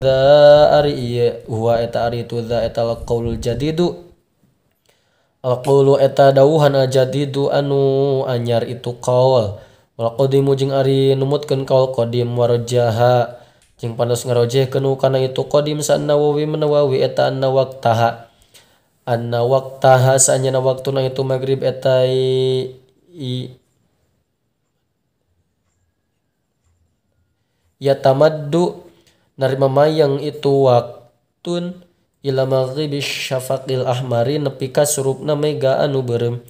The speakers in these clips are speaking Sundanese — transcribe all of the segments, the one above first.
Ari ieu huwa eta ari itu dza eta qaulul jadidu al qaulu eta dawuhan al jadidu anu anyar itu qaul wal qadimu jeung ari numutkeun qaul qadim warjaha jeung panos ngarojehkeun kana itu qadim sa Nawawi Nawawi eta anna waqtaha saanyana waktuna itu magrib eta ya tamaddu narima mayang itu waktun ila maghribi syafaqil ahmari nepi ka surupna mega anu beureum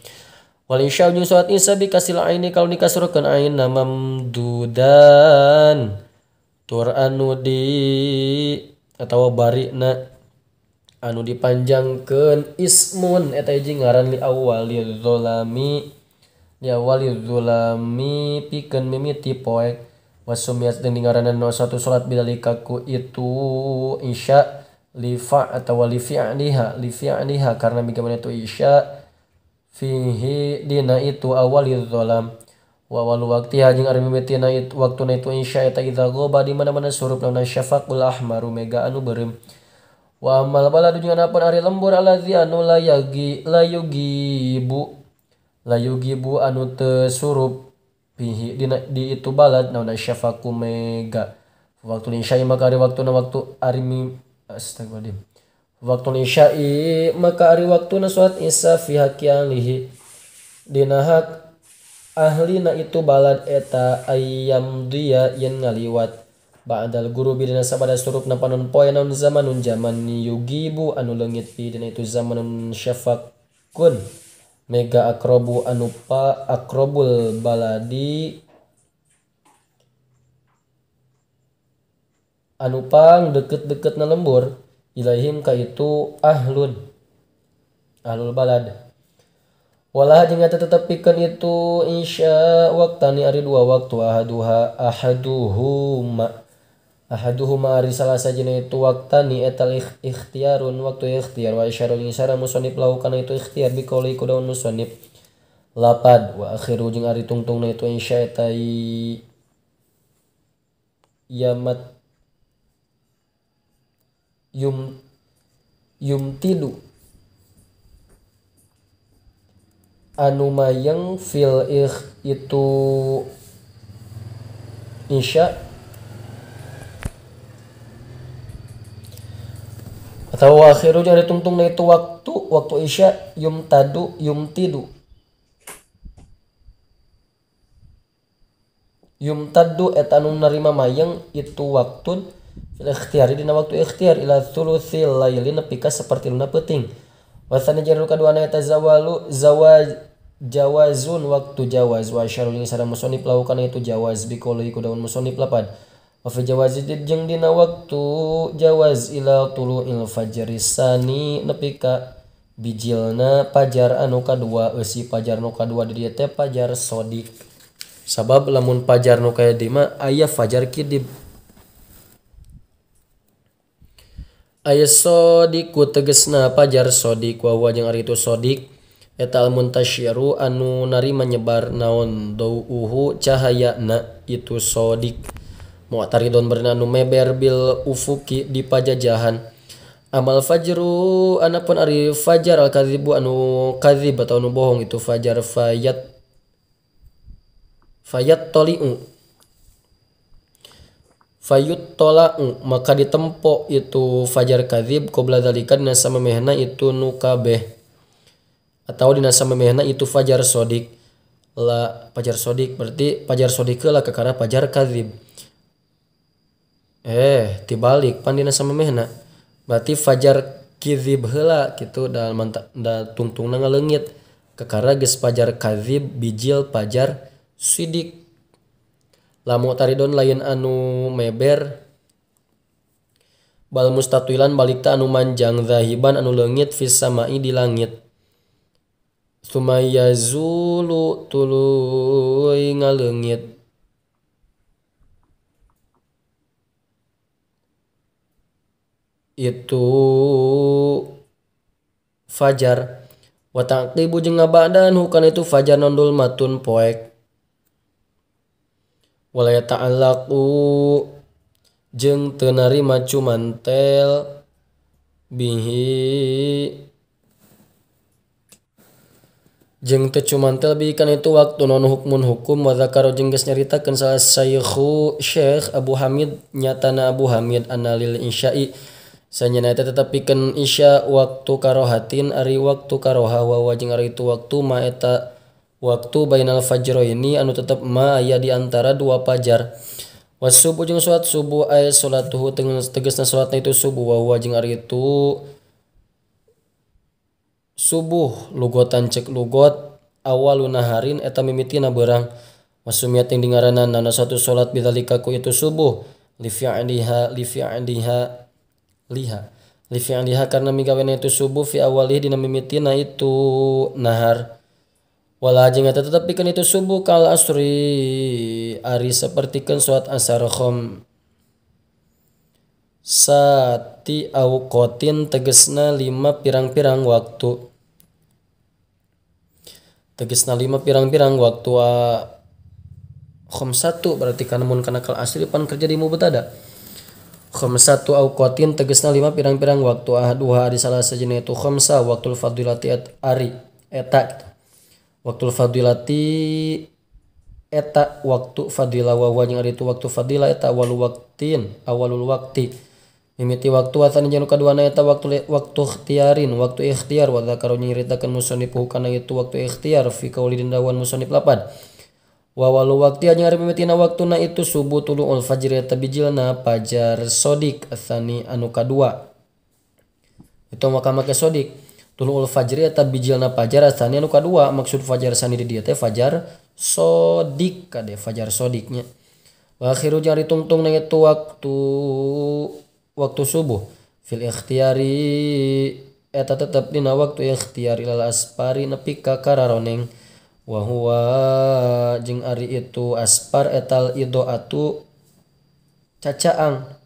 wal isya jeung salat isya bi kasil aini kalau dikasurkeun aina mamdudan tur anu di atawa barina anu dipanjangkeun ismun eta hiji ngaran li awwali dzulami pikeun mimiti poek wasumiat jeung dingaranan nu satu salat bidalika ku itu isya lifa atawa li fi'liha karena bagaimana itu isya fihi dina itu awali dzalam wa awal waqtiha jeung ari mimitina itu waktuna itu isya eta idza ghaba di mana-mana surup launa syafaqul ahmaru mega anu beureum wa amal baladu jeung anapun ari lembur allazi anu la yugibu anu teu surup fihi dina di itu balad nauna syafaqu mega waktu isya maka ari waktuna waktu ari astagfirullahaladzim waktu isya'i maka ari waktuna salat isya fi haqqi ahlihi dina hak ahlina itu balad eta ayyam dia yen ngaliwat ba'dal guru dina sabada surupna panon poe naon zamanun jaman yugibu anu leungit fi dina itu zamanun syafaqun mega akrobu anu pa akrobul baladi anu pang deket-deket na lembur ilaihim ka itu ahlul balad walah jeung eta tetepikeun itu insya waktani ari dua waktu ahaduhuma ari salah sajina itu waktani eta ikhtiarun waktu ikhtiar wa isyarul isyara musannif lahu kana itu ikhtiar biqouli ku daun musannif lapad wa akhiru jeung ari tungtungna itu insya eta yamat yumtidu anu mayang fil itu insya atau akhiru jeung ari tungtungna itu waktu isya yumtadu yumtidu yumtaddu eta anu narima mayang itu waktun fil ikhtiyari dina waktu ikhtiar ila thulutsil laili nepi ka sapertiluna peuting wasana jeung kaduana eta zawalu jawazun waktu jawaz wa syarul sareng musannif lahu kana itu jawaz biqouli ku daun musannif lapad wa fi jawazi jeung dina waktu jawaz ila tulu'il fajri sani nepi ka bijilna pajar anu kadua eusi pajar nu kadua di dieu teh pajar sodik sabab lamun pajar nu kaya di mah aya fajar kidib aya sodiku tegesna pajar sodik wa huwa jeung ari itu sodik eta al muntasyiru anu narima nyebar naon dauuhu cahayana itu sodik mu'taridun berna anu meber bil ufuki di pajajahan amal fajru anapun ari fajar al kadzibu anu kadzib atau anu bohong itu fajar fayat toliu fayut tola'u maka ditempo itu fajar kadzib qabla dzalika dina samemehna itu nu kabeh atau dina samemehna itu fajar sodik la fajar sodik berarti fajar sodik lah kakara fajar kadzib tibalik pan dina samemehna berarti fajar kadzib heula kitu da da tungtungna ngaleungit kakara geus fajar kadzib bijil fajar sidik lamu taridon lain anu meber bal mustatwilan balikta anu manjang zahiban anu leungit fis samai di langit sumayazulu tuluy ngaleungit itu fajar wa taqibu jeung ngaba'dan hukana itu fajar nondul matun poek wala yata'allaqu Jeung teu narima cumantel bihi jeung teu cumantel bihi kana itu waktu naon hukmun hukum wa dzakara jeung geus nyaritakeun salah Syaikhu Syekh Abu Hamid nyatana Abu Hamid analil insya'i sanyana eta tetep pikeun isya waktu karohatin ari waktu karoha wa jeung ari itu waktu ma eta waktu bainal fajroini anu tetep ma aya di antara dua fajar. Wasubuh jeung salat subuh ay salatuhu tegasna salatna itu subuh wa huwa jeung ari itu subuh lugotan cek lugot awalun naharin eta mimitina beurang wasumiat yang dingaranan nana satu salat bidzalika ku itu subuh li fi'liha li fi'liha liha li fi'liha karena migawena itu subuh fi awalih dina mimitina itu nahar. Wala jeung eta tetep pikeun itu subuh kal asri ari sapertikeun salat asar khom sati auqatin tegesna lima pirang-pirang waktu tegesna lima pirang-pirang waktu khamsatu berarti kana mun kana kal asri pan kerja di mubtada khamsatu auqatin tegesna lima pirang-pirang waktu ahaduha ari salah sajina itu khamsa waktul fadilati ari eta gitu. Waktu fadilati eta waktu fadilah wa huwa jeung ari itu waktu fadilah eta awalul waqtin awalul waqti mimiti waktu wasani jeung kaduana eta waktu waktu ikhtiarin waktu ikhtiar wa dzakaru nyaritakeun musannif kana itu waktu ikhtiar fi qauli dindawan musannif lapad wa walu waqti jeung ari mimitina waktuna itu subuh tuluul fajr eta bijilna fajar shodiq asani anu kadua itu maka make shodiq tuluul fajri eta bijilna fajar asani anu kadua maksud fajar sani di dieu teh fajar shodiq kade fajar shodiqnya wa akhiru jeung ari tungtungna itu waktu waktu subuh fil ikhtiari eta tetep dina waktu ikhtiar ilal aspari nepi ka kararoneng wa huwa jeung ari itu aspar etal idoatu cacaang.